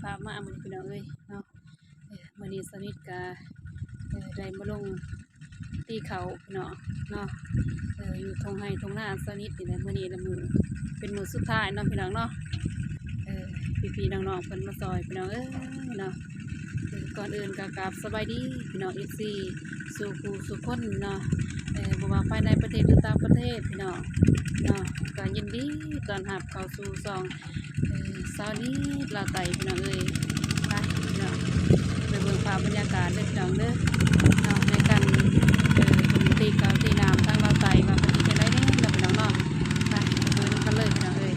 ພາມາມື້ນີ້ພີ່ນ້ອງເອີຍເນາະ ເອີ ມື້ນີ້ສາວນິດກະ ເອີ ໄດ້ມາລົງຕີເຂົ້າພີ່ນ້ອງເນາະ ເອີ ຢູ່ທົ່ງໄຮ່ທົ່ງນາສາວນິດນີ້ແຫຼະ ມື້ນີ້ລະມື້ ເປັນມື້ສຸດທ້າຍເນາະພີ່ນ້ອງເນາະ ເອີ ພີ່ໆນ້ອງໆເພິ່ນມາຊ່ອຍພີ່ນ້ອງເອີຍເນາະ ເອີ ກ່ອນອື່ນກໍກາບສະບາຍດີພີ່ນ້ອງເອັຟຊີ ສູ່ຜູ້ສູ່ຄົນເນາະ ເອີ ບໍ່ວ່າພາຍໃນປະເທດ ຫຼື ຕ່າງປະເທດພີ່ນ້ອງເນາະ ກໍຍິນດີຕ້ອນຮັບເຂົ້າສູ່ຊ່ອງ ເອີ ສາວນິດລາວໃຕ້ພີ່ນ້ອງເອີຍ ໄປພີ່ນ້ອງ ໄປເບິ່ງພາບບັນຍາກາດເດີພີ່ນ້ອງເດີເນາະ ໃນການ ເອີ ເພິ່ນຕີເຂົ້າຕີນ້ຳທາງລາວໃຕ້ວ່າເພິ່ນເຮັດຈັ່ງໃດແດ່ເນາະພີ່ນ້ອງເນາະ ໄປ ໄປເບິ່ງນຳກັນເລີຍພີ່ນ້ອງເອີຍ.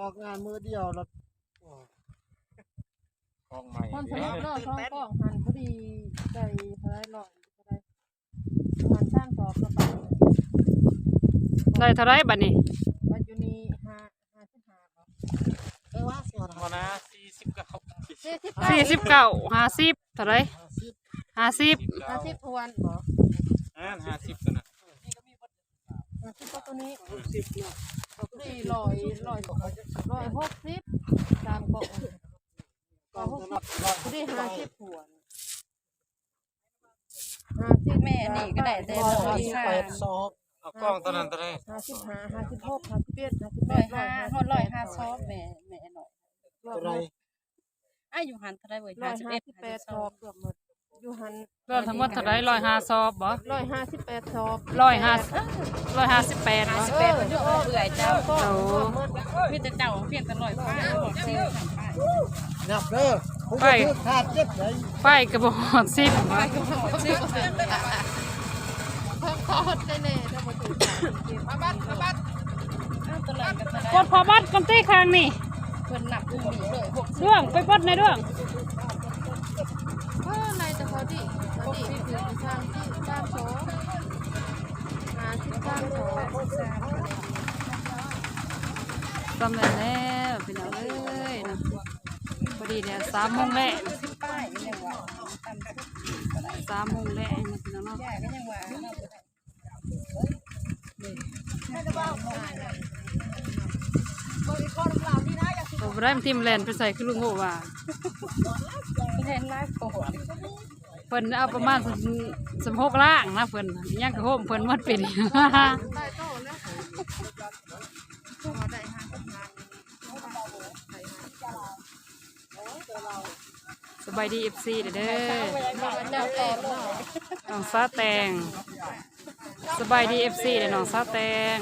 ອອກງານມື້ດຽວລະ ໂອ້ຍ ຂອງໃໝ່ ຄວາມສະເລັດເລີຍ ສອງກ້ອງຫັ້ນ ພໍດີໄດ້ເທົ່າໃດ ຮ້ອຍເທົ່າໃດ ປະມານສາມສອບກວ່າໄປ ໄດ້ເທົ່າໃດບັດນີ້? ບັດຢູ່ນີ້ ຫ້າ ຫ້າສິບຫ້າບໍ? ເອີ ວ່າຊິວ່າ ບໍ່ນະ ສີ່ສິບເກົ້າ ສີ່ສິບເກົ້າ ຫ້າສິບ ເທົ່າໃດ? ຫ້າສິບ ຫ້າສິບ ຫ້າສິບຖ້ວນບໍ? ອ່າ ຫ້າສິບ ຕົວນັ້ນ ຫ້າສິບ ຕົວນີ້ ຫົກສິບເນາະ ຕົວນີ້ຮ້ອຍ ຮ້ອຍ ຮ້ອຍຫົກສິບ ສາມກ້ອງ ກໍຫົກສິບ ຕົວນີ້ຫ້າສິບຖ້ວນ ຫ້າສິບ ແມ່ນີ້ກໍໄດ້ແຕ່ຮ້ອຍສາມ ເອົາກ້ອງຕົວນັ້ນເທົ່າໃດ? ຫ້າສິບຫ້າ ຫ້າສິບຫົກ ຫ້າສິບເຈັດ ຫ້າສິບແປດ ຮ້ອຍຫ້າ ຮອດຮ້ອຍຫ້າສອບ ແມ່ ແມ່ນ້ອຍ ເທົ່າໃດ? ອາຍຸຫັ້ນເທົ່າໃດເວີຍ? ຮ້ອຍຫ້າສິບແປດສອບ ເກືອບໝົດ ຢູ່ຫັ້ນ ລວມທັງໝົດເທົ່າໃດ? ຮ້ອຍຫ້າສອບບໍ? ຮ້ອຍຫ້າສິບແປດສອບ ຮ້ອຍຫ້າ ຮ້ອຍຫ້າສິບແປດ ຫ້າສິບແປດ ເອີ ເອື້ອຍເຈົ້າ ໂອ້ ມີແຕ່ເຈົ້າພຽງແຕ່ຮ້ອຍປາຍ ຮ້ອຍສີ່ສິບປາຍ ນັບເດີ ໄປ ຂາດເຈັດເລີຍ ໄປກໍບໍ່ຮອດສິບ ໄປກໍບໍ່ຮອດສິບ ຂອດໄດ້ແນ່ ຖ້າບໍ່ຖືກ ມາບັດ ມາບັດ ເອົາຕົວນັ້ນກໍໄດ້ ກົດຜ້າບັດກ່ອນຕິຂ້າງນີ້ ເພິ່ນນັບຢູ່ນີ້ເລີຍ ດວງ ໄປປົດໃນດວງ ເອີ ໄລ່ແຕ່ພໍດີ ພໍດີ ສາມສິບ ສາມສອງ ຫ້າສິບ ສາມສອງ ສຳເລັດແລ້ວພີ່ນ້ອງເອີຍເນາະ ພໍດີແລ້ວ ສາມໂມງແລງ ສາມໂມງແລງເນາະພີ່ນ້ອງເນາະ. ໂອ້ ບໍ່ໄດ້ ບາງທີມັນແລ່ນໄປໃສຄືລຸງໂອ້ວ່າ ແລ່ນຫຼາຍໂພດ ເພິ່ນເອົາປະມານສິບຫົກລ້ານນະ ເພິ່ນ ຫຍັງກະໂຮມເພິ່ນໝົດປີນີ້ ສະບາຍດີ ເອັຟຊີ ເດີ ນ້ອງສາແຕງ ສະບາຍດີ ເອັຟຊີ ເດີ ນ້ອງສາແຕງ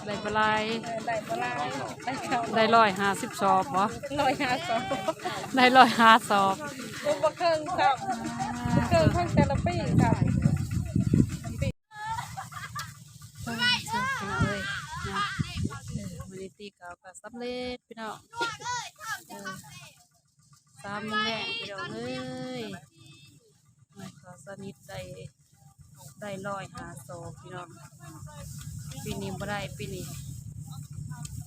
ໄດ້ບໍ່ຫຼາຍ ໄດ້ບໍ່ຫຼາຍ ໄດ້ເຂົ້າ ໄດ້ຮ້ອຍຫ້າສິບສອບບໍ່? ຮ້ອຍຫ້າສອບ ໄດ້ຮ້ອຍຫ້າສອບ ບໍ່ເຄິ່ງຊ້ຳ ບໍ່ເຄິ່ງຂອງແຕ່ລະປີຊ້ຳ. ເອີ ພີ່ນ້ອງເອີຍເນາະ ເອີ ມື້ນີ້ຕີກາວກໍສຳເລັດພີ່ນ້ອງ ເອີ ສາມໂມງແລງພີ່ນ້ອງເອີຍ ເອີ ກໍສະໜິດໄດ້ ໄດ້ຮ້ອຍຫ້າສອບພີ່ນ້ອງ ປີນີ້ບໍ່ໄດ້ ປີນີ້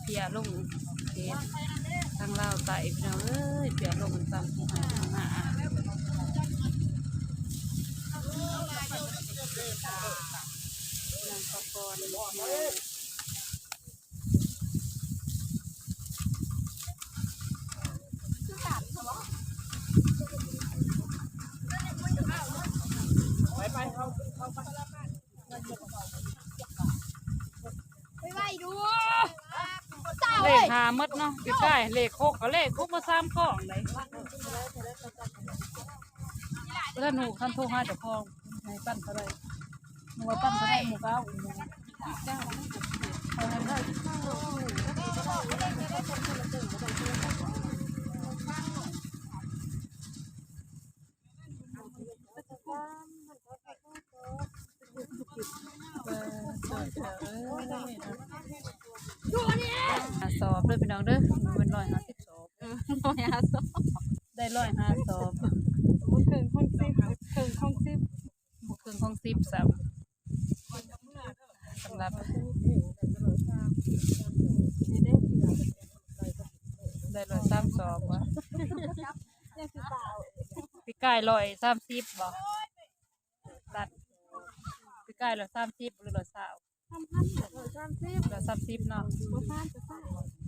ເພຍລົງເຂດທາງລາວໃຕ້ພີ່ນ້ອງເອີຍ ເພຍລົງຕາມທົ່ງໄຮ່ທົ່ງນາ. ນຳປະກອນ ໄປໆ ເຂົ້າ ເຂົ້າໄປ ໄປໄວໆ ດູ ເລກຫ້າໝົດເນາະ ປີກາຍເລກຫົກ ກໍເລກຫົກມາສາມກ້ອງເດ້ ແລ້ວໜູຄັນໂທຫາເຈົ້າຂອງ ໃຫ້ປັນເທົ່າໃດ? ໝູ່ວ່າປັນເທົ່າໃດ? ໝູ່ເກົ້າ ເອົານັ້ນເດີ. ຫ້າສອບເດີພີ່ນ້ອງເດີ ແມ່ນຮ້ອຍຫ້າສິບສອບ ເອີ ຮ້ອຍຫ້າສອບ ໄດ້ຮ້ອຍຫ້າສອບ ບໍ່ເຄິ່ງຂອງສິບ ເຄິ່ງຂອງສິບ ບໍ່ເຄິ່ງຂອງສິບຊ້ຳ ສຳລັບ ນີ້ເດ້ ໄດ້ຮ້ອຍສາມສອບຫວາ ປີກາຍຮ້ອຍສາມສິບບໍ່? ຕັດ ປີກາຍຮ້ອຍສາມສິບ ຫຼື ຮ້ອຍຊາວ? ສາມສິບ ຮ້ອຍສາມສິບເນາະ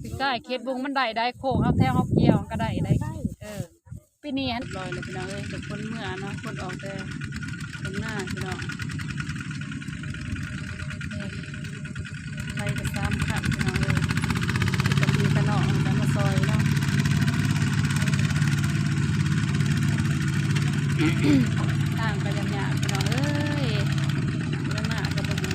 ປີກາຍເຂດບຸງມັນໄດ້ ໄດ້ໂຄກເຮົາແຖວເຮົາກ່ຽວ ມັນກໍໄດ້ ໄດ້ ເອີ ປີນີ້ຫັ້ນ ຮຽບຮ້ອຍແລ້ວພີ່ນ້ອງເອີຍ ແຕ່ຄົນເມືອເນາະ ຄົນອອກແຕ່ທົ່ງນາພີ່ນ້ອງ ໄປກໍສາມຄັນພີ່ນ້ອງເອີຍ ກະພີ່ກະນ້ອງກັນມາຊ່ອຍເນາະ ທາງກໍຍາກໆ ພີ່ນ້ອງເອີຍ ເມືອມາກໍບໍ່ຮູ້.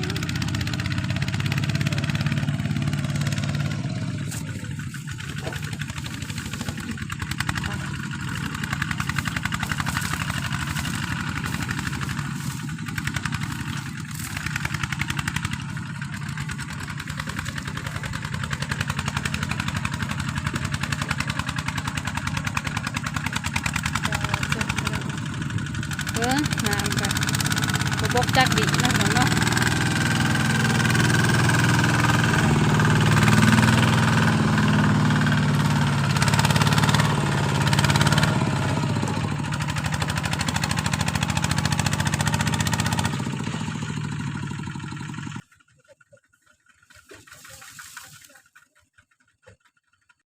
ເອີ ນ້ຳກໍບໍ່ບົກຈັກດິນເນາະ ເນາະ.